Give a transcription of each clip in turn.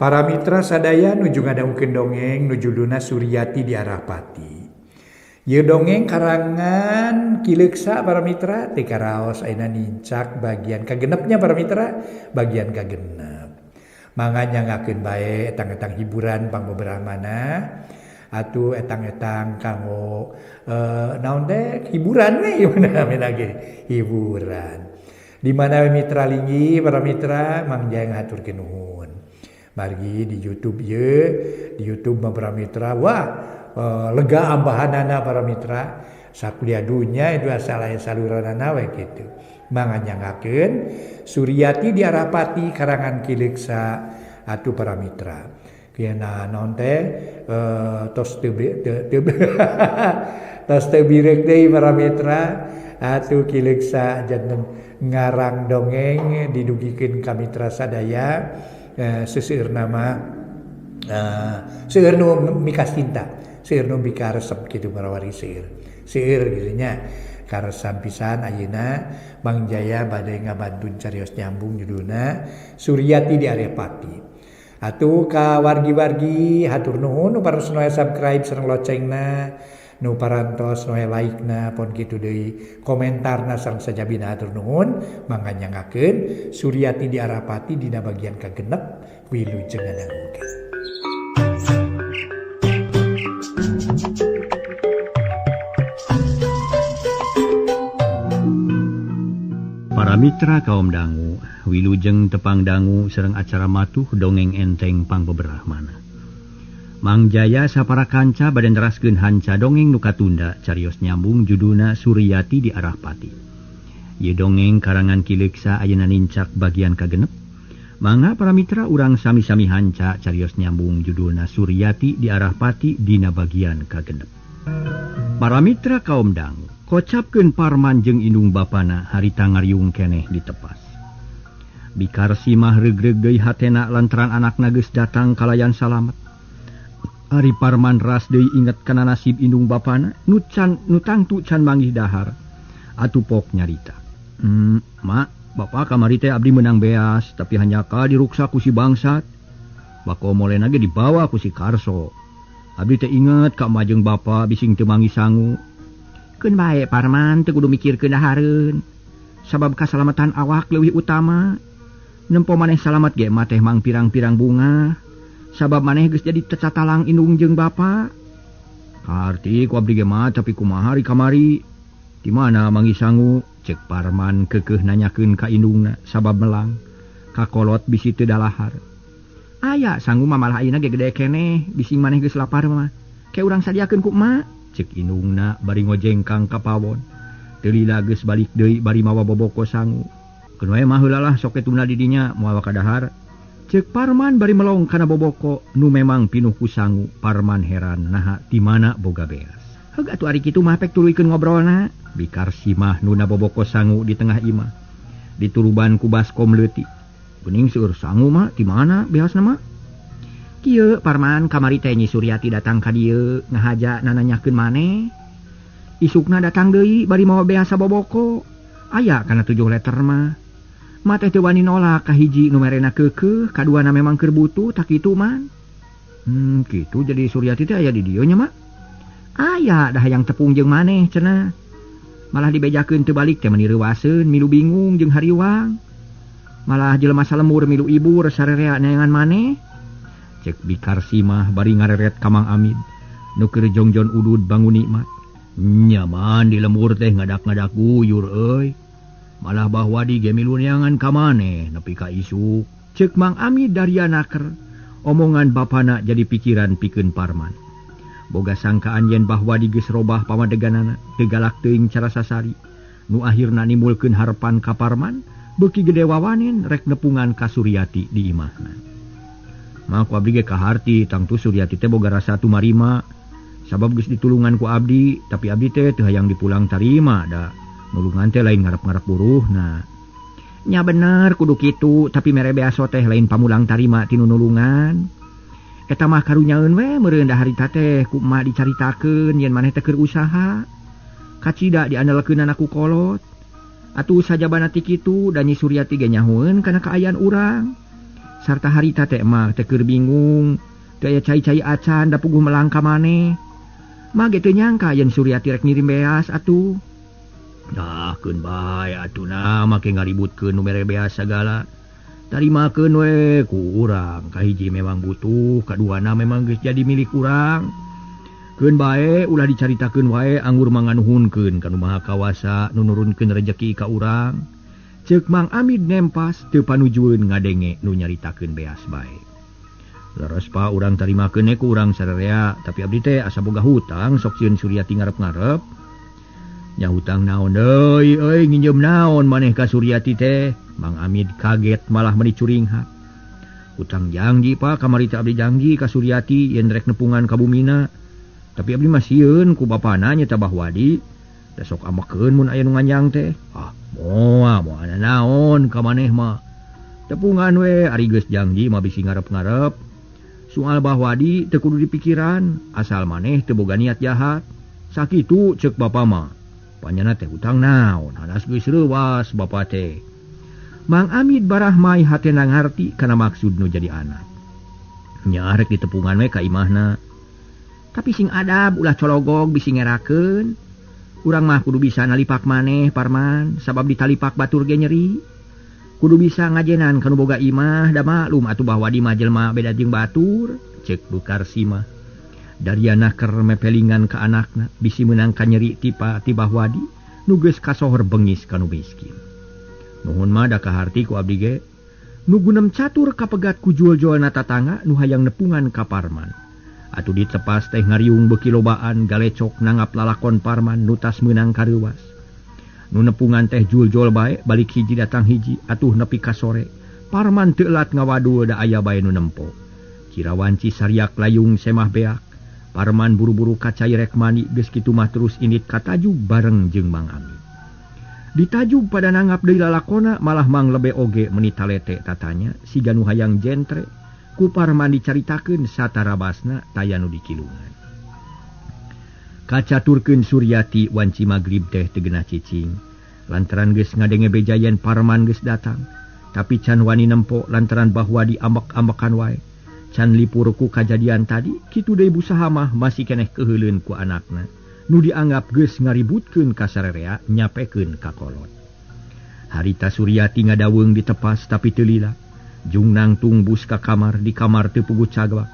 Para mitra sadaya nuju ngadangukeun dongeng nu judulna Suryati di Arah Pati. Ieu dongeng karangan Ki Leuksa para mitra teu karaos ayeuna nincak bagian kagenepnya para mitra, bagian kagenep. Mangga nyanggakeun bae etang-etang hiburan pangbeberahmana atuh etang-etang kanggo naon teh hiburan we namina ge hiburan. Di mana mitra linggih para mitra Mang Jaya ngahaturkeun nuhun. Margi di YouTube ye, di YouTube mah para mitra wah lega ambahanana para mitra sakuliah dunya itu asal aya saluranana we kitu. Mangga nyanggakeun Suryati di Arah Pati karangan Ki Leuksa atuh para mitra. Kieu naon teh tos teu tos teu bireuk deui para mitra atuh Ki Leuksa janten ngarang dongeng didugikeun ka mitra sadaya. Seueur nama seueur nu mikasinta, seueur nu mikaresep kitu para wargi seueur. Seueur kitu nya karesep pisan ayeuna Mang Jaya bade ngabantun carios nyambung judulna Suryati di Arah Pati. Atuh ka wargi-wargi hatur nuhun nu parantos nu subscribe sareng locengna, nu parantos nu like-na pon kitu deui komentarna sareng sajabina hatur nuhun mangga nyanggakeun Suryati di Arah Pati dina bagian kagenep wilujeng ngadangukeun. Para mitra kaum dangu, wilujeng tepang dangu sareng acara matuh dongeng enteng pangbeberahmana. Mang Jaya sapara kanca bade neraskeun hanca dongeng nu katunda carios nyambung judulna Suryati di Arah Pati. Ieu dongeng karangan Ki Leuksa ayeuna nincak bagian kagenep. Mangga para mitra urang sami-sami hanca carios nyambung judulna Suryati di Arah Pati dina bagian kagenep. Para mitra kaum dangu, kocapkeun Parman jeung indung bapana harita ngariung keneh ditepas. Bikar simah regreg deui hatena lantaran anakna geus datang kalayan salamet. Ari Parman ras deui inget kana nasib indung bapana nu can nu tangtu can manggih dahar. Atuh pok nyarita. Mak, bapa kamari teh abdi meunang beas tapi hanjakal diruksa ku si bangsat. Bako molena ge dibawa ku si Karso. Abdi teh inget ka emak jeung bapa bising teu manggih sangu. Keun bae Parman teu kudu mikirkeun dahareun. Sabab kasalamatan awak leuwih utama. Nempo maneh salamat ge mah teh mang pirang-pirang bunga. Sabab maneh geus jadi tecatalang indung jeung bapa. Karti ku abdi ge mah tapi kumaha ari kamari? Di mana manggih sangu? Cek Parman keukeuh nanyakeun ka indungna sabab melang. Kakolot bisi teu dalahar. Aya sangu mah malah ayeuna ge gede keneh, bising maneh geus lapar mah. Ke urang sadiakeun ku emak. Cek indungna bari ngojengkang ka pawon. Teu lila geus balik deui bari mawa boboko sangu. Keun we mah heula lah sok tuna di dinya moal kadahar. Cek Parman bari melong kana boboko nu memang pinuh ku sangu. Parman heran naha di mana boga beas. Heug atuh ari kitu mah pek tuluykeun ngobrolna. Bikar simah nuna boboko sangu di tengah imah. Dituruban ku baskom leutik. Geuning seueur sangu mah di mana beasna mah? Kieu Parman kamari teh Nyi Suryati datang ka dieu ngahaja nananyakeun maneh. Isukna datang deui bari mawa beas saboboko. Aya kana 7 liter mah. Ma teh teu wani nolak ka hiji nu merena keukeuh, kaduana memang keur butuh tak kitu man. Kitu jadi Suryati teh aya di dieu nya mak. Aya dah hayang tepung jeung maneh cenah. Malah dibejakeun teu balik teh meuni reuaseun milu bingung jeung hariwang. Malah jelema salemur milu ibur sarerea neangan maneh. Cek Bikar simah bari ngareret ka Mang Amid nu keur jongjon udud bangun nikmat. Nyaman di lemur teh ngadak-ngadak guyur euy. Malah bahwa di ge milu neangan ka maneh nepi ka isuk. Cek Mang Amid daria naker. Omongan bapana jadi pikiran pikeun Parman. Boga sangkaan yen bahwa di geus robah pamadeganana teu galak teuing cara sasari. Nu akhirna nimbulkeun harepan ka Parman beuki gede wawanen rek nepungan ka Suryati di imahna. Mah ku abdi ge kaharti tangtu Suryati teh boga rasa tumarima sabab geus ditulungan ku abdi tapi abdi teh teu hayang dipulang tarima da nulungan teh lain ngarep-ngarep buruhna. Nya bener kudu kitu tapi mere beaso teh lain pamulang tarima tinu nulungan. Eta mah karunyaeun we meureun da harita teh ku emak dicaritakeun yen maneh teh keur usaha. Kacida diandalkeunana ku kolot. Atuh sajabana ti kitu da Nyi Suryati ge nyahoeun kana kaayaan urang. Sarta harita teh mah teh keur bingung, teu aya cai-cai acan da puguh melangka maneh. Mah ge teu nyangka yen Suryati rek ngirim beas atuh. Nah, keun bae atuh na make ngaributkeun nu mere beas sagala. Tarimakeun we ku urang, kahiji memang butuh, kaduana memang geus jadi milik urang. Keun bae ulah dicaritakeun wae anggur manganuhunkeun ka Nu Maha Kawasa nu nurunkeun rejeki ka urang. Ceuk Mang Amid nempas teu panujueun ngadenge nu nyaritakeun beas bae. Leres pa urang tarimakeun ku urang sararea, tapi abdi teh asa boga hutang sok sieun Suryati ngarep-ngarep. Nya hutang naon deui euy nginjem naon maneh ka Suryati teh? Mang Amid kaget malah meuni curinghak. Hutang janji pa kamari teh abdi janji ka Suryati yen rek nepungan ka bumina. Tapi abdi mah sieun ku bapana nya Bah Wadi. Da sok amakeun mun aya nu nganjang teh. Ah, moal moal naon ka maneh mah. Tepungan we ari geus janji mah bisi ngarep-ngarep. Soal Bah Wadi teu kudu dipikiran, asal maneh teu boga niat jahat. Sakitu ceuk bapa mah. Panyana teh hutang naon, hanas geus reuwas bapa teh. Mang Amid barahmai hatena ngarti kana maksud nu jadi anak. Nya rek ditepungan we ka imahna. Tapi sing adab ulah cologog bisi ngerakeun. Urang mah kudu bisa nalipak maneh Parman, sabab ditalipak batur ge nyeri. Kudu bisa ngajenan kanu boga imah, da maklum atuh Bah Wadi mah jelema beda jeung batur, ceuk Bu Karsima. Dariana keur mepelingan ka anakna bisi meunang ka nyeri tipa ti Bah Wadi nu geus kasohor bengis kanu miskin. Nuhun mah da kaharti ku abdi ge. Nu gunem catur kapegat ku jual-jualna tatangga nu hayang nepungan ka Parman. Atuh ditepas teh ngariung beuki lobaan galecok nanggap lalakon Parman nu tas meunang kareuwas. Nu nepungan teh jul-jul bae balik hiji datang hiji atuh nepi ka sore. Parman teu elat ngawadul da aya bae nu nempo. Cirawanci sariak layung semah beak. Parman buru-buru kacai rek mandi geus kitu mah terus indit ka tajug bareng jeung Mang Amid. Ditajug pada nanggap deui lalakona malah Mang Lebe oge meuni talete tatanya siga nu hayang jentre. Ku Parman dicaritakeun satarabasna taya nu dikilungan. Kacaturkeun Suryati wanci magrib teh teu genah cicing. Lantaran geus ngadenge bejayan Parman geus datang, tapi can wani nempo lantaran bahwa diambek-ambekan wae. Can lipur ku kajadian tadi, kitu deui busaha mah masih keneh keuheuleun ku anakna. Nu dianggap geus ngaributkeun ka sarerea nyapekeun ka kolot. Harita Suryati ngadaweung ditepas tapi teu lila. Jung nangtung bus ka kamar, di kamar teu puguh cagak.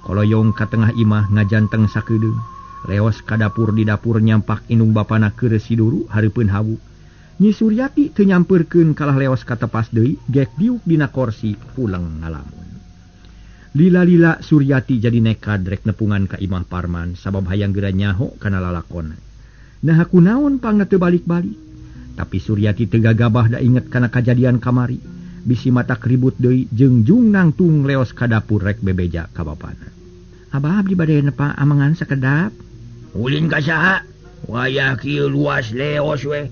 Koloyong ka tengah imah ngajanteng sakedeung. Leos ka dapur, di dapur nyampak indung bapana keur siduru hareupeun hawu. Nyi Suryati teu nyampeurkeun kalah leos ka tepas deui, gek diuk dina korsi pulang ngalamun. Lila-lila Suryati jadi nekad rek nepungan ka imah Parman sabab hayang geura nyaho kana lalakona. Nah kunaon pangna teu balik-balik. Tapi Suryati teu gagabah da inget kana kajadian kamari. Bisi mata keribut deui jeung jung nangtung leos ka dapur rek bebeja ka bapana. Abah abdi bade nepa amangan sakedap. Ulin ka saha? Wayah kieu luas leos we.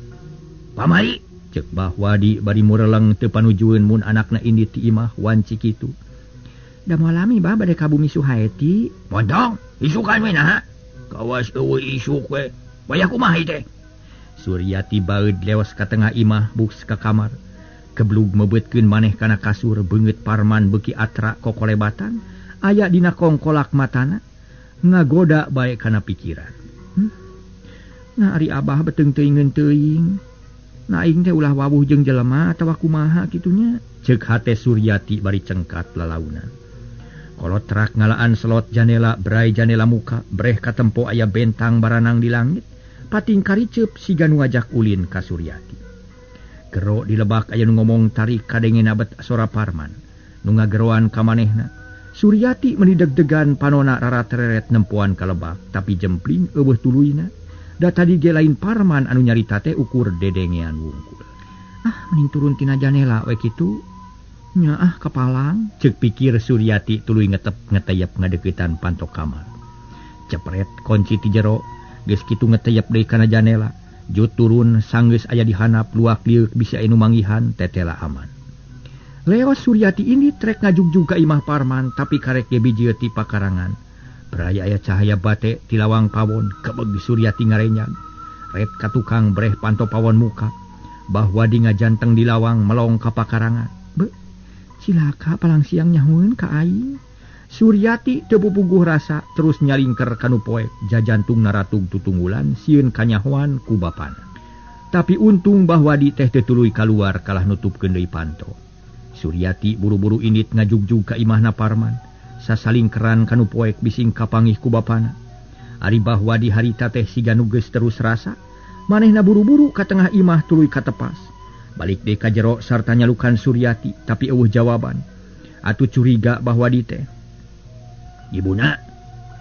Pamari ceuk Bah Wadi bari mureleng teu panujueun mun anakna indit ti imah wanci kitu. Da moal lami bah bade ka bumi Suhaeti. Montong, isukan we naha? Kawas eueuh isuk we. Wayah kumaha ieu teh? Suryati baeud leos ka tengah imah buks ka kamar. Keblug mebeutkeun maneh kana kasur beungeut Parman beuki atra kokolebatan aya dina kongkolak matana ngagoda bae kana pikiran. Nah ari abah beteng teuingeun teuing. Nah aing teh ulah wawuh jeung jelema atawa kumaha kitunya. Ceuk hate Suryati bari cengkat lalaunan. Kolotrak ngalaan selot janela brai janela muka breh katempo aya bentang baranang di langit pating kariceup siga nu ngajak ulin ka Suryati. Gero di lebak aya nu ngomong tarik kadenge nabet sora Parman nu ngageroan ka manehna. Suryati meuni deg-degan panona rarat-reret nempoan ka lebak tapi jempling eueuh tuluyna. Da tadi ge lain Parman anu nyarita teh ukur dedengean wungkul. Ah mending turun tina janela we kitu. Nya ah kapalang ceuk pikir Suryati tuluy ngetep ngeteyep ngadeuketan pantok kamar. Cepret kunci ti jero geus kitu ngeteyep deui kana janela. Jut turun sanggeus aya di hanap luak liuk bisa anu manggihan tetela aman. Leos Suryati ini trek ngajugjug ka imah Parman tapi karek ge bijieut ti pakarangan. Beraya aya cahaya bate ti lawang pawon kebeg Suryati ngarenyag. Ret ka tukang breh panto pawon muka. Bahwa di ngajanteng di lawang melong ka pakarangan. Be, Cilaka palang siang nyahueun ka aing. Suryati teu pupuguh rasa terus nyalingker kanu poek jajantung naratug tutunggulan sieun kanyahoan ku bapana. Tapi untung Bahwadi teh teu tuluy kaluar kalah nutupkeun deui panto. Suryati buru-buru indit ngajugjug ka imahna Parman. Sasalingkeran kanu poek bising kapangih ku bapana. Ari Bahwadi harita teh siga nu geus terus rasa, manehna buru-buru ka tengah imah tuluy katepas. Balik deui ka jero sarta nyalukan Suryati tapi eueuh jawaban. Atuh curiga Bahwadi teh. Ibuna,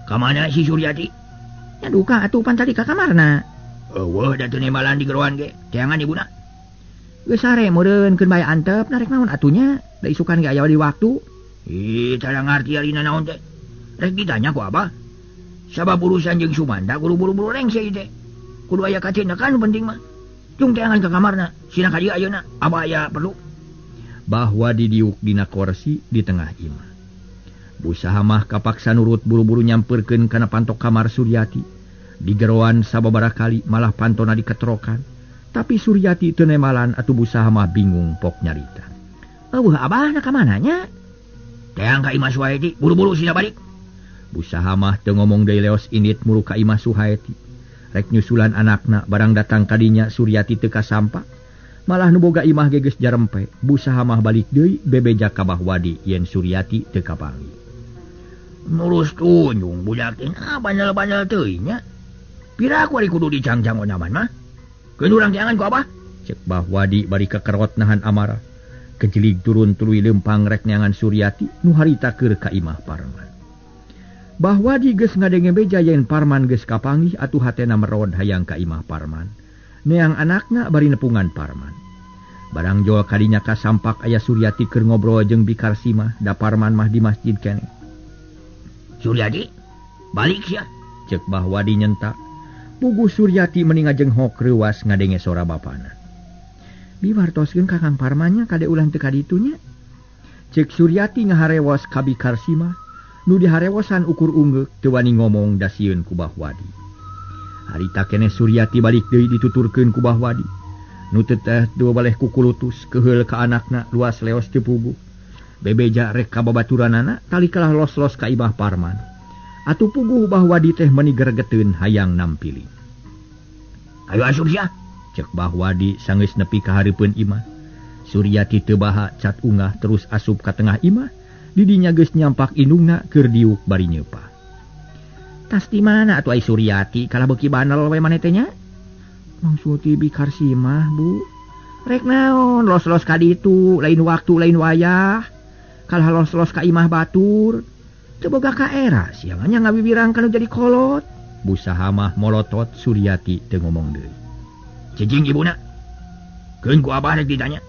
ka mana si Suryati? Nya duka atuh pan tadi ka kamarna. Eueuh da teu nembalan di geroan ge. Teangan ibuna. Geus sare meureun keun bae antep narek naon atunya? Da isukan ge aya di waktu. Ih, tara ngarti ari naon teh. Rek ditanya ku abah. Sabab urusan jeung Sumanda kudu buru-buru rengse ieu teh. Kudu aya kacindakan penting mah. Cung teangan ka kamarna, sina ka dieu ayeuna, abah aya perlu. Bahwadi diuk dina korsi di tengah imah. Busahamah kapaksa nurut buru-buru nyamperkeun kana pantok kamar Suryati. Di geroan sababaraha kali malah pantona diketrokan. Tapi Suryati teu nemalan atuh Busahamah bingung pok nyarita. Eueuh abah na ka mana nya? Teang ka imah Suhaeti, buru-buru sina balik. Busahamah teu ngomong deui leos indit muru ka imah Suhaeti. Rek nyusulan anakna barang datang kadinya Suryati teu kasampak. Malah nu boga imah ge geus jarempe. Busahamah balik deui bebeja ka Bahwadi yen Suryati teu kapanggih. Nurus tunjung budak teh bandel-bandel teuing nya. Pira aku ari kudu dicangcang onaman mah? Keun urang teangan ku abah? Cek Bahwadi bari kekerot nahan amarah. Kejelig turun tuluy leumpang rek neangan Suryati nu harita keur ka imah Parman. Bahwadi geus ngadenge beja yen Parman geus kapanggih atuh hatena merod hayang ka imah Parman. Neang anakna bari nepungan Parman. Barang jol kadinya kasampak aya Suryati keur ngobrol jeung Bikar Simah da Parman mah di masjid keneh. Suryati, balik sia. Cek Bahwadi nyentak. Puguh Suryati meni ngajenghok reuwas ngadenge sora bapana. Biwartoskeun ka Kang Parmannya kade ulah teu kaditu nya. Cek Suryati ngaharewos ka Bikar Simah. Nu diharewosan ukur ungeuk teu wani ngomong da sieun ku Bahwadi. Harita keneh Suryati balik deui dituturkeun ku Bahwadi. Nu teu teh dua baleh kukulutus keheul ka anakna luas leos teu puguh. Bebeja rek ka babaturanana tali kalah los-los ka imah Parman. Atuh puguh Bahwadi teh meuni geregeteun hayang nampili. Ayo asup sia. Cek Bahwadi sanggeus nepi ka hareupeun imah. Suryati teu baha cat ungah terus asup ka tengah imah. Didinya geus nyampak indungna keur diuk bari nyeupah. Tas di mana atuh ai Suryati kalah beuki bandel we maneh teh nya? Maksud ti Bikar Simah, Bu. Rek naon los-los ka ditu, lain waktu lain wayah. Kalah los-los ka imah batur. Teu boga ka era sia mah nya ngabibirang kanu jadi kolot. Busahamah molotot Suryati teu ngomong deui. Cicing ibuna. Keun ku abah rek ditanya.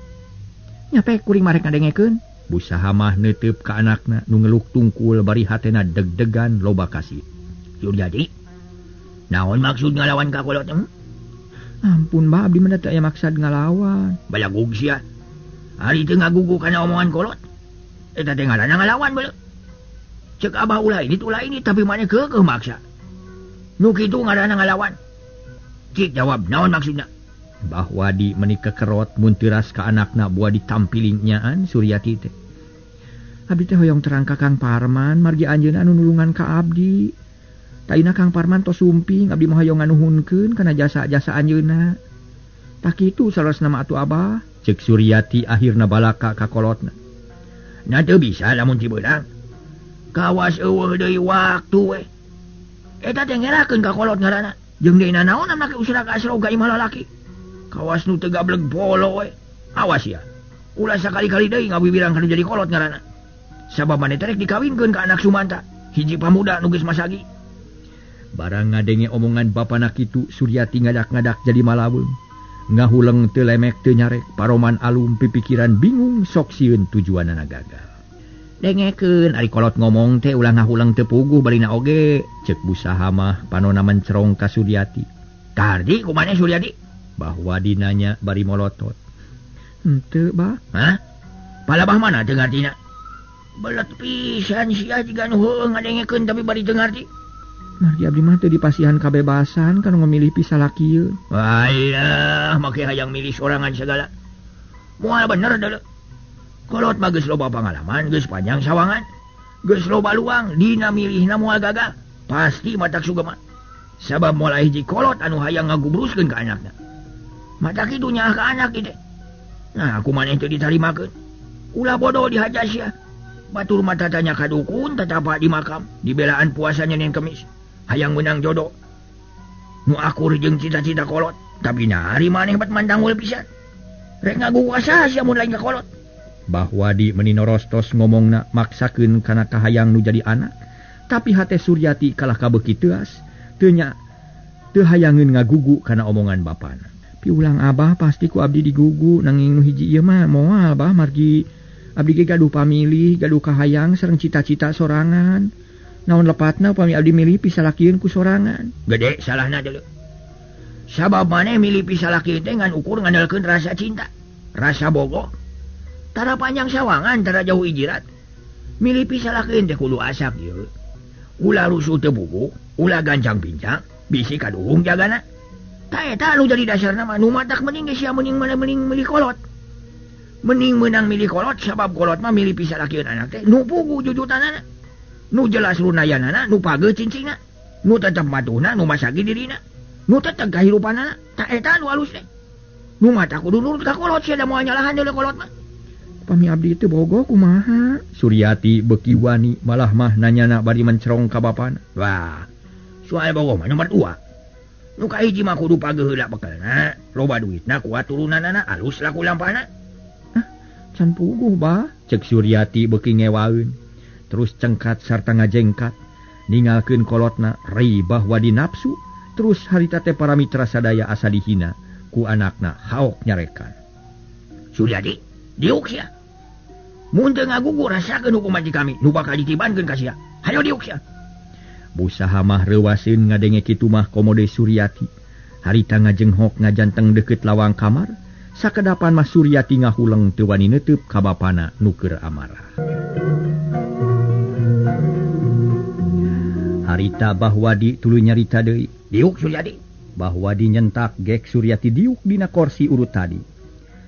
Nya pe kuring mah rek ngadengekeun. Busahamah neuteub ka anakna nu ngeluk tungkul bari hatena deg-degan loba kasih. Suryati, naon maksud ngalawan ka kolot? Ampun bah, abdi mah teu aya maksad ngalawan. Balagug sia. Ari teu ngagugu kana omongan kolot. Eta teh ngaranna ngalawan beuleuk. Cek abah ulah ini tapi maneh keukeuh maksa. Nu kitu ngaranna ngalawan. Cik jawab naon maksudna? Bahwadi meni kekerot mun teuras ka anakna buah ditampiling nyaan Suryati teh. Abdi teh hoyong terang ka Kang Parman margi anjeunna anu nulungan ka abdi. Taina Kang Parman tos sumping abdi mah hoyong nganuhunkeun kana jasa-jasa anjeunna. Tah kitu saleresna mah atuh abah. Cek Suryati akhirna balaka ka kolotna. Nya teu bisa lamun cibeurang. Kawas eueuh deui waktu we. Eta teh ngerakeun ka kolot ngaranna. Jeung deui nanaon make usra ka asro ka imah lalaki. Kawas nu teu gableg polo we. Awas ya. Ulah sakali-kali deui ngabibirang kana jadi kolot ngaranna. Sabab maneh teh rek dikawinkeun ka anak Sumanta, hiji pamuda nu geus masagi. Barang ngadenge omongan bapana kitu Suryati ngadak-ngadak jadi malaweung. Ngahuleng teu lemek teu nyarek, paroman alum pipikiran bingung sok sieun tujuanana gagal. Dengekeun ari kolot ngomong teh ulah ngahuleng teu puguh barina oge. Cek Busahamah panona mencerong ka Suryati. Kardi kumaha Suryati? Bahwadi nanya bari molotot. Henteu bah. Hah? Palabah mana teu ngartina? Belet pisan sia jiga nu heueuh ngadengekeun tapi bari teu ngarti. Margi abdi mah teu dipasihan kabebasan kana memilih pisalakieun. Alah, make hayang milih sorangan segala. Moal bener deuleu. Kolot mah geus loba pangalaman, geus panjang sawangan. Geus loba luang dina milihna moal gagal. Pasti matak sugema. Sabab moal hiji kolot anu hayang ngagubruskeun ka anakna. Matak kitu nyaah ka anak ieu teh. Nah, aku maneh teu ditarimakeun. Ulah bodoh dihaja sia. Batur mah tatanya ka dukun tatapa di makam, dibelaan puasa nyenin kemis. Hayang meunang jodoh. Nu akur jeung cita-cita kolot, tapi nah ari maneh bat mandangul pisan. Rek ngagugu ka saha sia mun lain ka kolot. Bahwadi meni norostos ngomongna maksakeun kana kahayang nu jadi anak, tapi hate Suryati kalah kabeuki teuas, teu nya teu hayangeun ngagugu kana omongan bapana. Piulang abah pasti ku abdi digugu nanging nu hiji ieu mah moal bah margi abdi ge gaduh pamilih, gaduh kahayang sareng cita-cita sorangan. Naon lepatna upami abdi milih pisalakieun ku sorangan. Gede salahna deuleu. Sabab maneh milih pisalaki teh ngan ukur ngandalkeun rasa cinta, rasa bogoh. Tara panjang sawangan, tara jauh ijirat. Milih pisalakieun teh kudu asak ieu. Ulah rusuh teu buku, ulah gancang-pincang, bisi kaduhung jagana. Ta eta nu jadi dasarna mah nu matak mending ge sia mending mana mending milih kolot. Mending meunang milih kolot sabab kolot mah milih pisalakieun anak teh nu pugu jujutanana. Nu jelas runayanana, nu pageuh cincingna, nu tetep matuhna, nu masagi dirina, nu tetep kahirupanana. Ta eta nu alus teh. Nu matak kudu nurut ka kolot sia da moal nyalahan deuleu kolot mah. Pami abdi teu bogoh kumaha? Suryati beuki wani malah mah nanyana bari mencerong ka bapana. Wah, soal bogoh mah nomor 2. Nu kahiji mah kudu pageuh heula bekelna, loba duitna, kuat turunanana, alus laku lampahna. Ah, can puguh bah, cek Suryati beuki ngewaeun. Terus cengkat sarta ngajengkat, ningalkeun kolotna rei bahwa di nafsu, terus harita teh para mitra sadaya asa dihina ku anakna haok nyarekan. Suryati, diuk sia. Mun teu ngagugu rasakeun hukuman ti kami, nu bakal ditibankeun ka sia. Hayo diuk sia. Busaha mah reuwaseun ngadenge kitu mah komode Suryati. Harita ngajenghok ngajanteng deukeut lawang kamar, sakedapan mah Suryati ngahuleng teu wani neuteub ka bapana nu keur amarah. Harita Bahwadi tuluy nyarita deui. Diuk Suryati. Bahwadi nyentak gek Suryati diuk dina korsi urut tadi.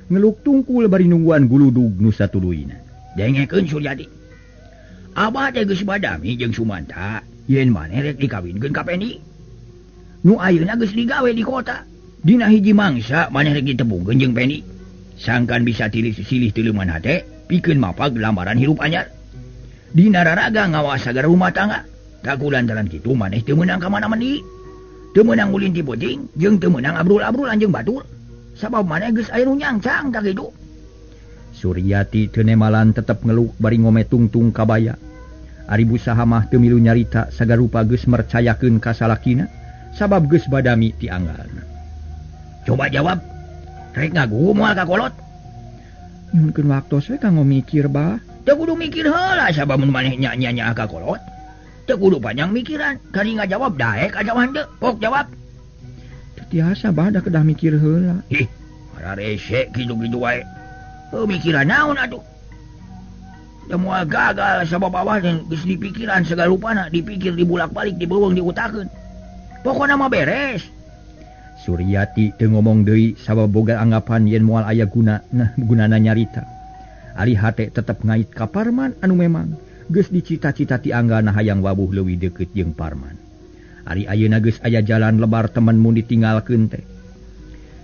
Ngeluk tungkul bari nungguan guludug nu satuluyna. Dengekeun Suryati. Abah teh geus badami jeung Sumanta yen maneh rek dikawinkeun ka Pendi. Nu ayeuna geus digawe di kota. Dina hiji mangsa maneh rek ditebungkeun jeung Pendi. Sangkan bisa tilih-silih teuleman hate pikeun mapag lamaran hirup anyar. Dina raraga ngawas sagara rumah tangga. Taku lantaran kitu maneh teu meunang ka mana mendi. Teu meunang ulin ti peuting jeung teu meunang abrul-abrulan jeung batur. Sabab maneh geus aya nu nyangcang ka kitu. Suryati teu nemalan tetep ngeluk bari ngome tungtung kabaya. Ari busaha mah teu milu nyarita sagarupa geus mercayakeun ka salakina sabab geus badami ti anggalna. Coba jawab. Rek ngagugu moal ka kolot? Nyuhunkeun waktos we kanggo mikir bah. Teu kudu mikir heula sabab mun maneh nya-nya ka kolot. Teu kudu panjang mikiran, kari ngajawab daek atawa henteu, pok jawab. Teu tiasa bah da kedah mikir heula. Ih, rarese kitu-kitu wae. Heuh mikiran naon atuh? Da moal gagal sabab awah teh geus dipikiran sagala rupana, dipikir dibulak-balik, dibeuweung diutakeun. Pokona mah beres. Suryati teu ngomong deui sabab boga anggapan yen moal aya guna nah gunana nyarita. Ari hate tetep ngait ka Parman anu memang geus dicita-cita ti anggalna hayang wabuh leuwih deukeut jeung Parman. Ari ayeuna geus aya jalan lebar temen mun ditinggalkeun teh.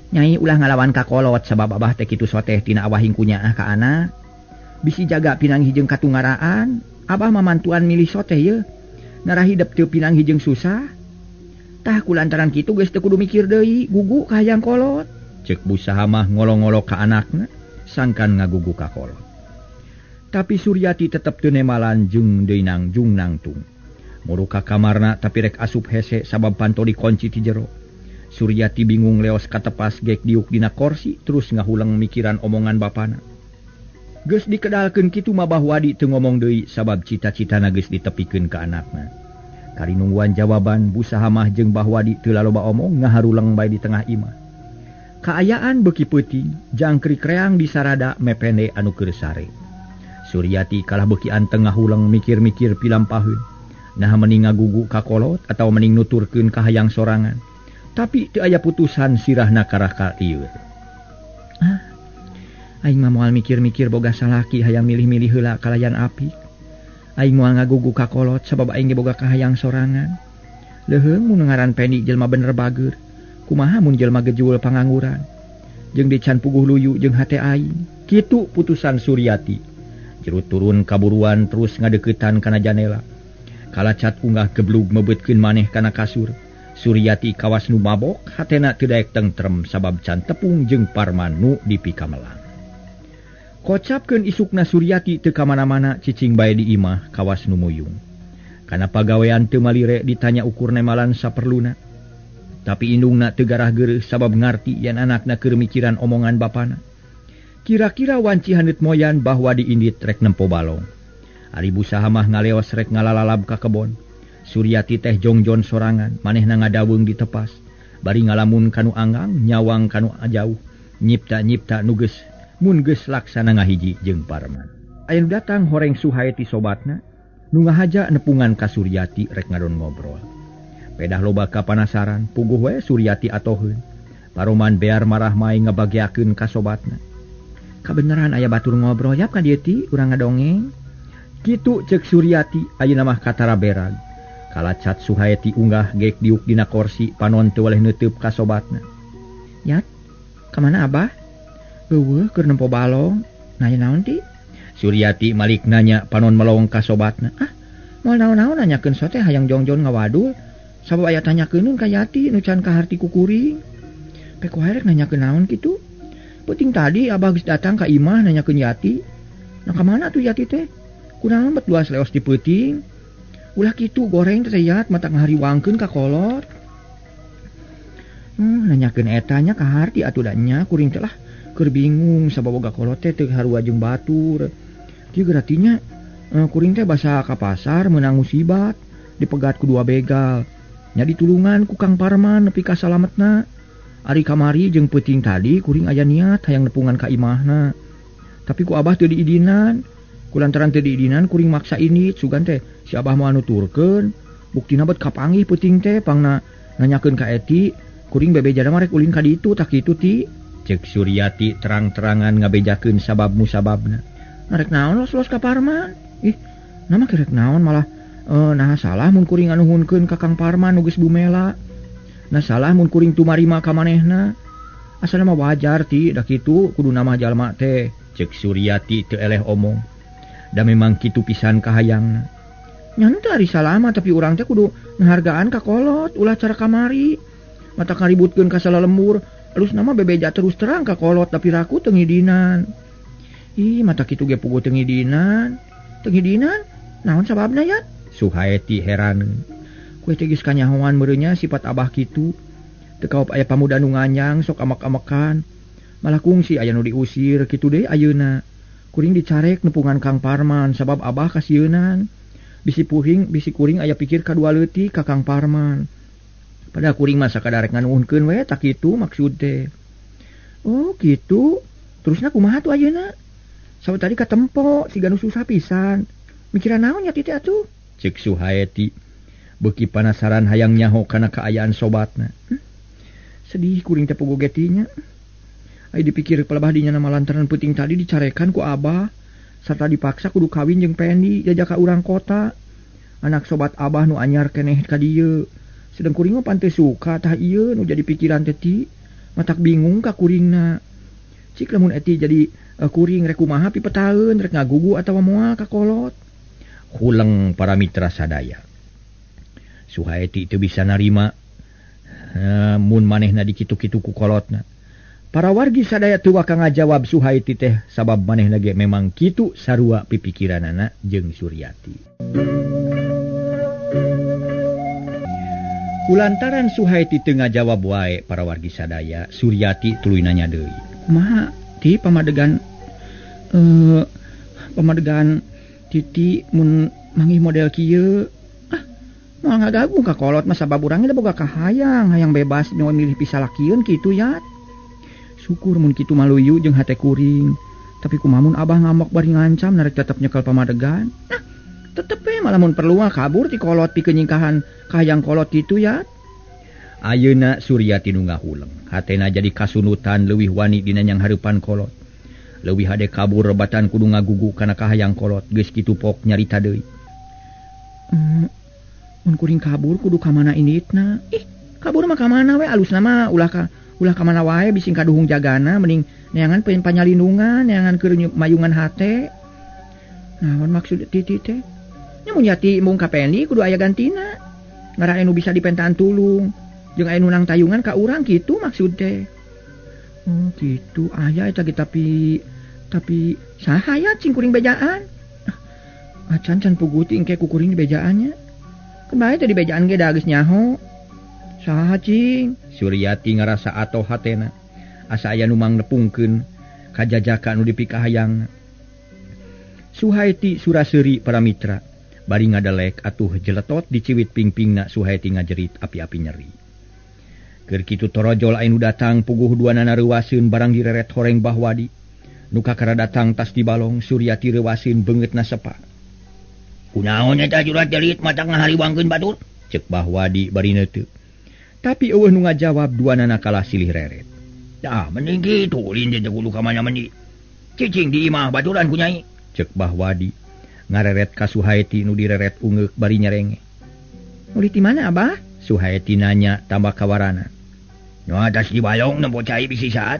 Nyai ulah ngalawan ka kolot sabab abah teh kitu soteh tina awah hingkunya ka anak. Bisi jaga pinanggih jeung katungaraan, abah mamantuan milih soteh yeuh. Narah hidep teu pinanggih jeung susah. Tah kulantaran kitu geus teu kudu mikir deui, gugu ka hayang kolot. Ceuk busaha mah ngolo-ngolo ka anakna, sangkan ngagugu ka kolot. Tapi Suryati tetep teu nemalan jeung deui nangjung nangtung. Muru ka kamarna tapi rek asup hese sabab panto dikunci ti jero. Suryati bingung leos katepas gek diuk dina korsi terus ngahuleng mikiran omongan bapana. Geus dikedalkeun kitu mah Bahwadi teu ngomong deui sabab cita-citana geus ditepikeun ka anakna. Kari nungguan jawaban busaha mah jeung Bahwadi teu laloba omong ngaharuleng bae di tengah imah. Kaayaan beuki peuting, jangkrik reang disarada mepende anu keur sare. Suryati kalah beuki anteng ngahuleng mikir-mikir pilampaheun. Nah mending ngagugu ka kolot atau mending nuturkeun ka hayang sorangan. Tapi teu aya putusan sirahna karah ka lieur. Ah, Aing mah moal mikir-mikir boga salaki hayang milih-milih heula kalayan apik. Aing moal ngagugu ka kolot sabab aing ge boga kahayang sorangan. Leuheung mun ngaran Pendi jelema bener bager. Kumaha mun jelema gejul pangangguran. Jeung dican puguh luyu jeung hate aing. Kitu putusan Suryati. Jero turun kaburuan terus ngadeukeutan kana janela. Kalacat unggah geblug mebeutkeun maneh kana kasur. Suryati kawas nu mabok, hatena teu daek tentrem sabab can tepung jeung Parman nu dipikamelang. Kocapkeun isukna Suryati teu ka mana-mana cicing bae di imah kawas nu muyung. Kana pagawean teu malire ditanya ukur nemalan saperluna. Tapi indungna teu garah geureuh sabab ngarti yen anakna keur mikiran omongan bapana. Kira-kira wanci haneut moyan bahwa diindit rek nempo balong. Ari busaha mah ngaleos rek ngalalalab ka kebon. Suryati teh jongjon sorangan, manehna ngadaweung ditepas. Bari ngalamun kanu anggang, nyawang kanu jauh, nyipta-nyipta nu geus mun geus laksana ngahiji jeung Parman. Aya nu datang horeng Suhaeti sobatna, nu ngahaja nepungan ka Suryati rek ngadon ngobrol. Pedah loba kapanasaran, puguh we Suryati atoheun. Paroman bear marah mai ngabagiakeun ka sobatna. Kabeneran aya batur ngobrol yap ka dieu ti urang ngadongeng. Kitu ceuk Suryati ayeuna mah katara berag. Kalacat Suhaeti unggah gek diuk dina korsi panon teu weleh neuteub ka sobatna. Yat, ka mana Abah? Eueuh keur nempo balong. Nanya naon ti? Suryati malik nanya panon melong ka sobatna. Ah, moal naon-naon nanyakeun sote hayang jongjon ngawadul. Sabab aya tanyakeun ka Yati nu can kaharti ku kuring. Pek wae rek nanyakeun naon kitu? Peuting tadi Abah geus datang ka imah nanyakeun Yati. Nah ka mana tuh Yati teh? Kunaon bet duas leos di peuting? Ulah kitu goreng teh Yat mata ngahariwangkeun ka kolot. Nanyakeun eta nya kaharti atuh da nya kuring teh lah keur bingung sabab boga kolot teh teu harua jeung batur. Kieu geratinya kuring teh basa ka pasar meunang musibat dipegat ku dua begal. Nya ditulungan ku Kang Parman nepi ka salametna. Ari kamari jeung peuting tadi kuring aya niat hayang nepungan ka imahna. Tapi ku Abah teu diidinan. Kulantaran teu diidinan kuring maksa ini sugan teh si Abah moal nuturkeun. Buktina bet kapanggih peuting teh pangna nanyakeun ka Eti, kuring bebejana mah rek ulin ka ditu tah kitu ti. Ceuk Suryati terang-terangan ngabejakeun sabab musababna. Rek naon los-los ka Parman? Ih, nama rek naon malah nah salah mun kuring nganuhunkeun ka Kang Parman nu geus bumela. Nah salah mun kuring tumarima ka manehna. Asana mah wajar ti da kitu kudu nama jalma teh. Ceuk Suryati teu eleh omong. Da memang kitu pisan kahayangna. Nya henteu ari salah mah tapi urang teh kudu ngahargaan ka kolot ulah cara kamari. Mata kaributkeun ka salalembur. Alus nama bebeja terus terang ka kolot tapi raku teu ngidinan. Ih, mata kitu ge puguh teu ngidinan. Teu ngidinan? Naon sababna ya? Suhaeti heran. Kue teh geus kanyahoan meureunnya sifat Abah kitu. Teu kaop aya pamuda nu nganyang sok amek-amekan. Malah kungsi aya nu diusir kitu deui ayeuna. Kuring dicarek nepungan Kang Parman sabab Abah kasieunan. Bisi puhing, bisi kuring aya pikir kadua leutik ka Kang Parman. Padahal kuring mah sakadar rek nganuhunkeun we tak kitu maksud teh. Oh, kitu. Terusna kumaha tuh ayeuna? Sabab tadi katempo siga nu susah pisan. Mikiran naon nya teh atuh? Ceuk Suhaeti beuki panasaran hayang nyaho kana kaayaan sobatna. Sedih kuring teh puguh getinya. Ai dipikir pelebah dinya nama lantaran peuting tadi dicarekan ku Abah sarta dipaksa kudu kawin jeung Pendi jajaka urang kota. Anak sobat Abah nu anyar keneh ka dieu. Sedang kuring mah pan teu suka tah ieu nu jadi pikiran teh ti. Matak bingung ka kuringna. Cik lamun eti jadi kuring rek kumaha pipetaeun rek ngagugu atawa moal ka kolot. Huleng para mitra sadaya. Suhaeti teu bisa narima mun manehna dikitu-kitu ku kolotna. Para wargi sadaya teu waka ngajawab Suhaeti teh sabab manehna ge memang kitu sarua pipikiranana jeung Suryati. Kulantaran Suhaeti teu ngajawab wae para wargi sadaya, Suryati tuluy nanya deui. Kumaha ti pamadegan pamadegan Titi mun manggih model kieu? Ah, moal ngagagung ka kolot mah sabab urang ge boga kahayang, hayang bebas nu milih pisalakieun kitu ya. Syukur mun kitu maluyu jeung hate kuring. Tapi kumaha mun Abah ngamok bari ngancam narek tetep nyekel pamadegan. Nah, tetep we malah mun perlu mah kabur ti kolot pikeun nyingkahan kahayang kolot kitu ya. Ayeuna Suryati nu ngahuleng, hatena jadi kasunutan leuwih wani dina nyanghareupan kolot. Leuwih hade kabur rebatan kudu ngagugu kana kahayang kolot geus kitu pok nyarita deui. Mun kuring kabur kudu ka mana inditna? Ih, kabur mah ka mana we alusna mah ulah ka mana wae bising kaduhung jagana mending neangan panyalindungan, neangan keur mayungan hate. Naon maksud Titi teh? Nya mun Yati embung ka Pendi kudu aya gantina. Ngara anu bisa dipentaan tulung jeung aya nu nang tayungan ka urang kitu maksud teh. Oh gitu aya eta ge tapi saha ya cing kuring bejaan. Acan can puguti engke ku kuring bejaannya. Kebae teh di bejaan ge da geus nyaho. Saha cing? Suryati ngarasa atoh hatena. Asa aya nu mangnepungkeun kajajaka nu dipikahayang. Suhaiti suraseuri para mitra. Bari ngadelek atuh jeletot diciwit pingpingna Suhaiti ngajerit api-api nyeri. Keur kitu torojol anu datang puguh duanana reuwaseun barang direret horeng Bahwadi. Nu kakara datang tas di balong Suryati reuwaseun beungeutna sepa. Kunaon eta jurat jerit matak ngahariwangkeun batur? Ceuk Bahwadi bari neuteup. Tapi eueuh nu ngajawab duanana kalah silih reret. Tah mending kitu ulin teh kudu ka mana meni. Cicing di imah baturan ku nyai. Ceuk Bahwadi ngareret ka Suhaiti nu direret ungeuk bari nyerenge. Uli ti mana abah? Suhaiti nanya tambah kawarana. Nu atas di balong nempo cai bisi saat.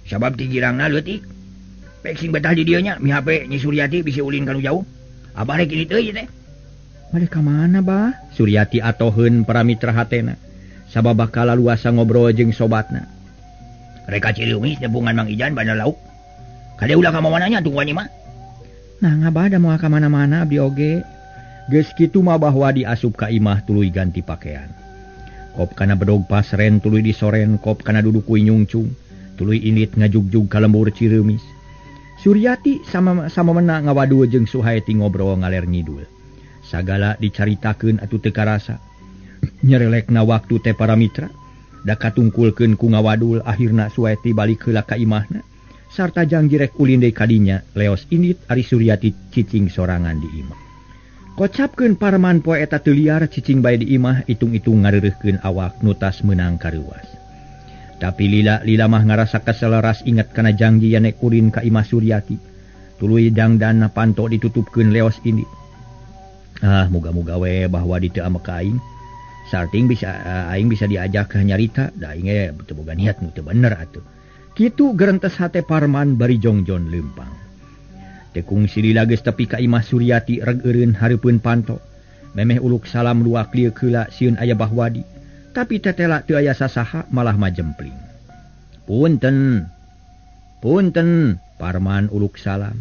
Sabab ti girangna leutik. Pek sing betah di dieu nya mi HP Nyi Suryati bisi ulin ka nu jauh. Abah rek ini teuy teh. Balik ka mana bah? Suryati atoheun para mitra hatena. Sabab bakal laluasa ngobrol jeung sobatna. Rek ka Cireungis nepungan Mang Ijan bandar lauk. Kade ulah ka mamananya tungguan imah. Nah ngabah da moal ka mana-mana abdi oge. Geus kitu mah Bahwadi asup ka imah tuluy ganti pakaian. Kop kana bedog pasren tuluy disoren, kop kana duduk kuy nyungcung, tuluy indit ngajugjug ka lembur Ciremis. Suryati sama mena ngawadu jeung Suhaiti ngobrol ngaler ngidul. Sagala dicaritakeun atuh teu karasa. Nyerelekna waktu teh para mitra, da katungkulkeun ku ngawadul akhirna Suhaiti balik heula ka imahna. Sarta janji rek ulin deui kadinya, leos indit ari Suryati cicing sorangan di imah. Kocapkeun Parman poe eta teu liar cicing bae di imah itung-itung ngareureuhkeun awak nu tas meunang kareuwas. Tapi lila-lila mah ngarasa keseleras inget kana janji yen nek ulin ka imah Suryati. Tuluy dangdan panto ditutupkeun leos indit. Ah, moga-moga we bahwa di teu ambek ka aing. Sarting bisa aing bisa diajak nyarita, da aing ge teu boga niat nu teu bener atuh. Kitu gerentes hate Parman bari jongjon leumpang. Tekung silila geus tepi ka imah Suryati reg eureun hareupeun panto. Memeh uluk salam luak lieu keula sieun aya Bahwadi. Tapi tetela teu aya sasaha malah majempling. Punten. Punten, Parman uluk salam.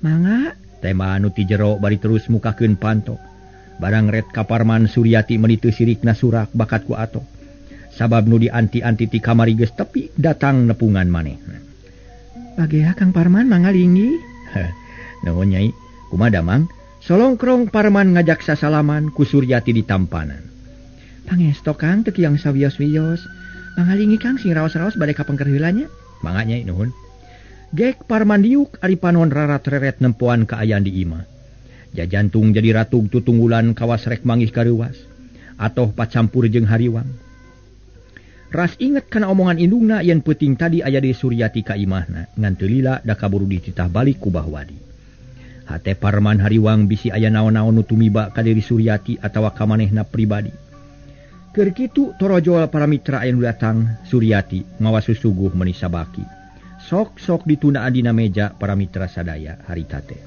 Mangga, tema anu ti jero bari terus mukakeun panto. Barang ret ka Parman Suryati meuni teu sirikna surak bakat ku ato. Sabab nu dianti-anti ti kamari geus tepi datang nepungan manehna. Bagea Kang Parman mangga linggih. Nuhun Nyai, kumaha damang? Solongkrong Parman ngajak sasalaman ku Suryati ditampanan. Pangesto Kang teu kiang sawios-wios. Mangga linggih Kang sing raos-raos bade ka pengker heula nya. Mangga Nyai nuhun. Gek Parman diuk ari panon rarat-reret nempoan kaayaan di imah. Jajantung jadi ratug tutunggulan kawas rek manggih kareuwas. Atoh pacampur jeung hariwang. Ras inget kana omongan indungna yen peuting tadi aya di Suryati ka imahna ngan teu lila da kaburu dititah balik ku Bahwadi. Hate Parman hariwang bisi aya naon-naon nu tumiba ka diri Suryati atawa ka manehna pribadi. Keur kitu torojol para mitra anu datang Suryati mawa susuguh meuni sabaki. Sok-sok ditundaan dina meja para mitra sadaya harita teh.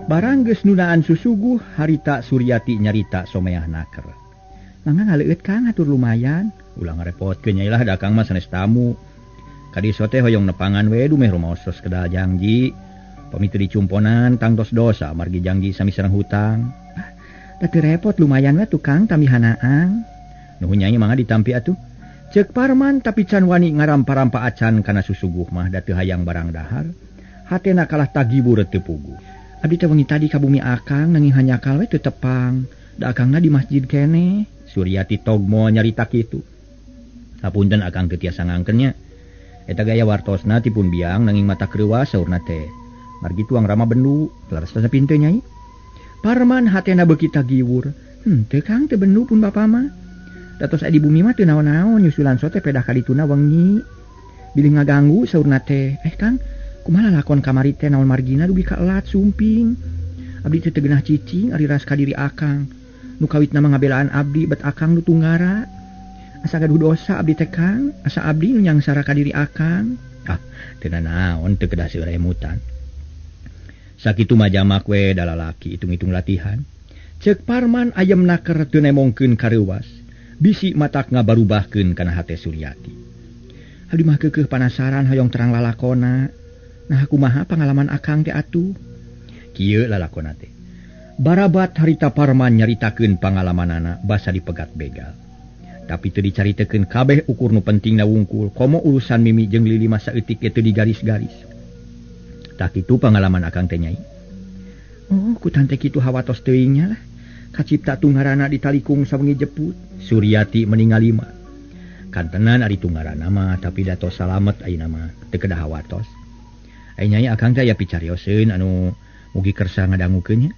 Barang geus nundaan susuguh harita Suryati nyarita someah naker. Mangga ngaleueut Kang atur lumayan. Ulah ngarepotkeun nyai lah da Kang mah sanes tamu. Kadiso teh hoyong nepangan we dumeh rumaos kedal jangji. Pami teu dicumponan tangtos dosa margi jangji sami sareng hutang. Da teu repot lumayan we tukang tambihanaan. Nuhun nyai mangga ditampi atuh. Ceuk Parman tapi can wani ngarampa-rampa acan kana susuguh mah da teu hayang barang dahar. Hatena kalah tagibur teu puguh. Abdi teh wengi tadi ka bumi Akang nanging hanyakal we teu tepang. Da Akangna di masjid keneh. Suryati togmo nyarita kitu. Hapunten Akang teu tiasa ngangkeun nya. Eta gaya wartosna ti pun biang nanging mata kreuwas saurna teh. Margi tuang rama bendu, leres teh pinteu nyai. Parman hatena beuki tagiwur. Henteu Kang teu bendu pun bapa mah. Datos aya di bumi mah teu naon-naon nyusulan sote pedah kadituna wengi. Bilih ngaganggu saurna teh. Kang, kumaha lalakon kamari teh naon margina dugi ka elat sumping. Abdi teh teu geunah cicing ari ras ka diri akang. Nu kawitna mah ngabelaan abdi bet akang nu tunggara. Asa gaduh dosa abdi teh Kang, asa abdi nu nyangsara ka diri akang. Ah, teu nanaon teu kedah seueur emutan. Sakitu mah jamak we da lalaki hitung-hitung latihan. Ceuk Parman ayem naker teu nemongkeun kareuwas. Bisi matak ngabarubahkeun kana hate Suryati. Abdi mah keukeuh panasaran hoyong terang lalakona. Nah kumaha pangalaman akang teh atuh? Kieu lalakona teh. Barabat harita Parman nyaritakeun pangalamanana basa dipegat begal. Tapi teu dicaritakeun kabeh ukur nu pentingna wungkul, komo urusan Mimi jeung Lili masa eutik ge teu digaris-garis. Tah kitu pangalaman akang teh Nyai. Oh, ku tante kitu hawatos teuing nya lah. Kacipta tunggarana ditalikung sawengi jeput. Suryati meningal lima. Kantenan ari tunggarana mah tapi da tos salamet ayeuna mah teu kedah hawatos. Ai Nyai akang teh aya picarioseun anu mugi kersa ngadangukeun nya.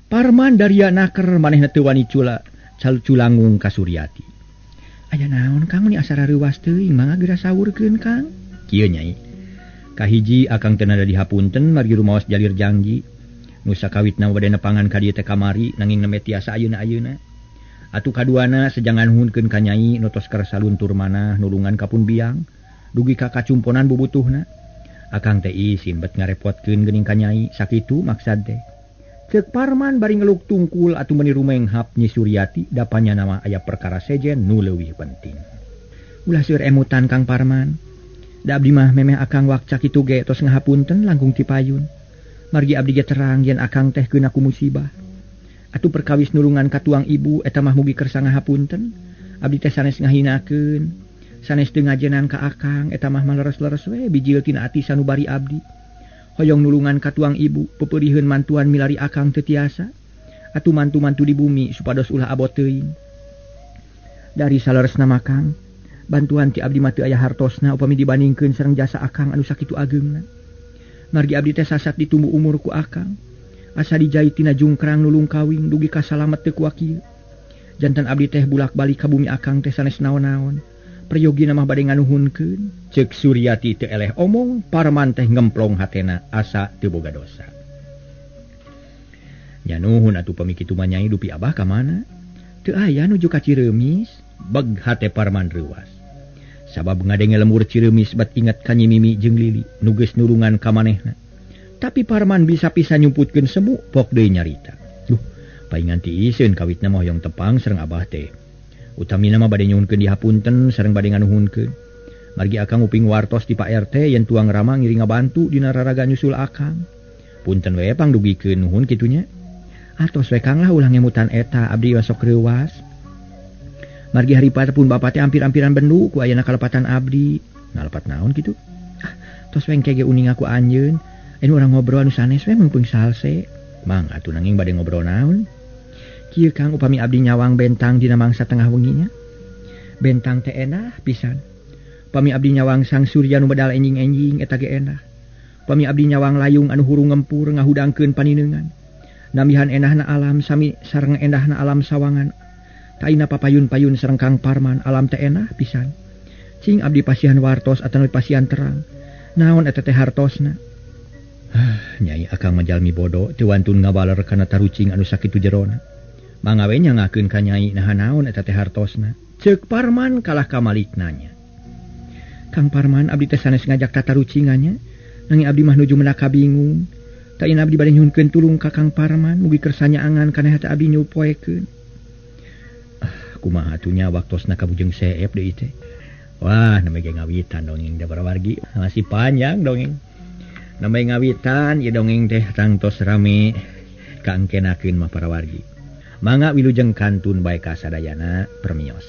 Parman daria naker manehna teu wani culangung ka Suryati. Aya naon Kang meni asa rareuwas teuing mangga geura saurkeun Kang. Kieu Nyai. Kahiji akang teu nada dihapunten margi rumaos jalir janji. Nu sakawitna bade nepangan ka dieu teh kamari nanging nembe tiasa ayeuna-ayeuna. Atuh kaduana sejangan nuhunkeun ka Nyai nu tos kersa luntur manah nulungan ka pun biang dugi ka kacumponan bubutuhna. Akang teh isin bet ngarepotkeun geuning ka Nyai sakitu maksad teh. Ceuk Parman bari ngeluk tungkul atuh meuni rumenghap Nyi Suryati dapanya nama aya perkara sejen nu leuwih penting. Ulah seueur emutan Kang Parman. Da abdi mah memeh akang wakca kitu ge tos ngahapunten langkung ti payun. Margi abdi ge terang yen akang teh keuna ku musibah. Atuh perkawis nulungan ka tuang ibu eta mah mugi kersa ngahapunten. Abdi teh sanes ngahinakeun, sanes teu ngajenan ka akang eta mah maleres-leres we bijil tina ati sanubari abdi. Hoyong nulungan ka tuang ibu pepeuriheun mantuan milari akang teu tiasa. Atuh mantu-mantu di bumi supados ulah abot teuing. Dari saleresna mah Kang, bantuan ti abdi mah teu aya hartosna upami dibandingkeun sareng jasa akang anu sakitu ageungna. Margi abdi teh sasat ditumbu umur ku akang. Asa dijait tina jungkrang nulung kawing dugi ka salamet teu kuakieu. Jantan abdi teh bulak-balik ka bumi akang teh sanes naon-naon. Peryogi mah bade nganuhunkeun. Ceuk Suryati teu eleh omong, Parman teh ngemplong hatena asa teu boga dosa. Nya nuhun atuh pami kitu mah Nyai dupi abah ka mana? Teu aya nuju ka Ciremis. Beg hate Parman reuwas. Sabab ngadenge lemur Ciremis bat ingat ka Nyi Mimi jeung Lili nu geus nulungan ka manehna. Tapi Parman bisa pisan nyumputkeun semu pok deui nyarita. Duh, paingan ti iseun kawitna mah hoyong tepang sareng abah teh. Utamina mah bade nyuhunkeun dihapunten sareng bade nganuhunkeun. Margi akang uping wartos di Pak RT yen tuang rama ngiring ngabantu dina raraga nyusul akang. Punten we pangdugikeun nuhun kitu nya. Atos we Kang lah ulah ngemutan eta abdi sok reuwas. Margi haripata pun bapak teh ampir-ampiran bendu ku ayana kalepatan abdi. Ngalepat naon kitu? Ah, tos we engke ge uning aku anjeun. Anu urang ngobrol anu sanes we meungpeung salse. Mang atuh nanging bade ngobrol naon? Kieu Kang upami abdi nyawang bentang dina mangsa tengah wenginya. Bentang teh enah pisan. Upami abdi nyawang sang surya nu medal enjing-enjing eta ge enah. Upami abdi nyawang layung anu hurung ngempur ngahudangkeun paninengan. Nambihan enahna alam sami sareng endahna alam sawangan. Taina papayun-payun sareng Kang Parman alam teh enah pisan. Cing abdi pasihan wartos atawa pasihan terang. Naon eta teh hartosna? Nyai akang mah jalmi bodo teu wantun ngabaler kana tarucing anu sakitu jerona. Mangga we nyangakeun ka Nyai naha naon eta teh hartosna. Ceuk Parman kalah ka Malik nanya. Kang Parman abdi teh sanes ngajak tatarucingannya. Nanging abdi mah nuju menaka bingung. Taina abdi bade nyuhunkeun tulung ka Kang Parman mugi kersa nyaangan kana hate abdi nyupoekeun. Kumaha atuh nya waktosna ka Bujeng Seep deui teh. Wah, namanya ge ngawitan dongeng da parawargi. Masih panjang dongeng. Namanya ngawitan ieu dongeng teh tangtos rame kaangkenakeun mah parawargi. Mangga wilujeng kantun bae ka sadayana permios.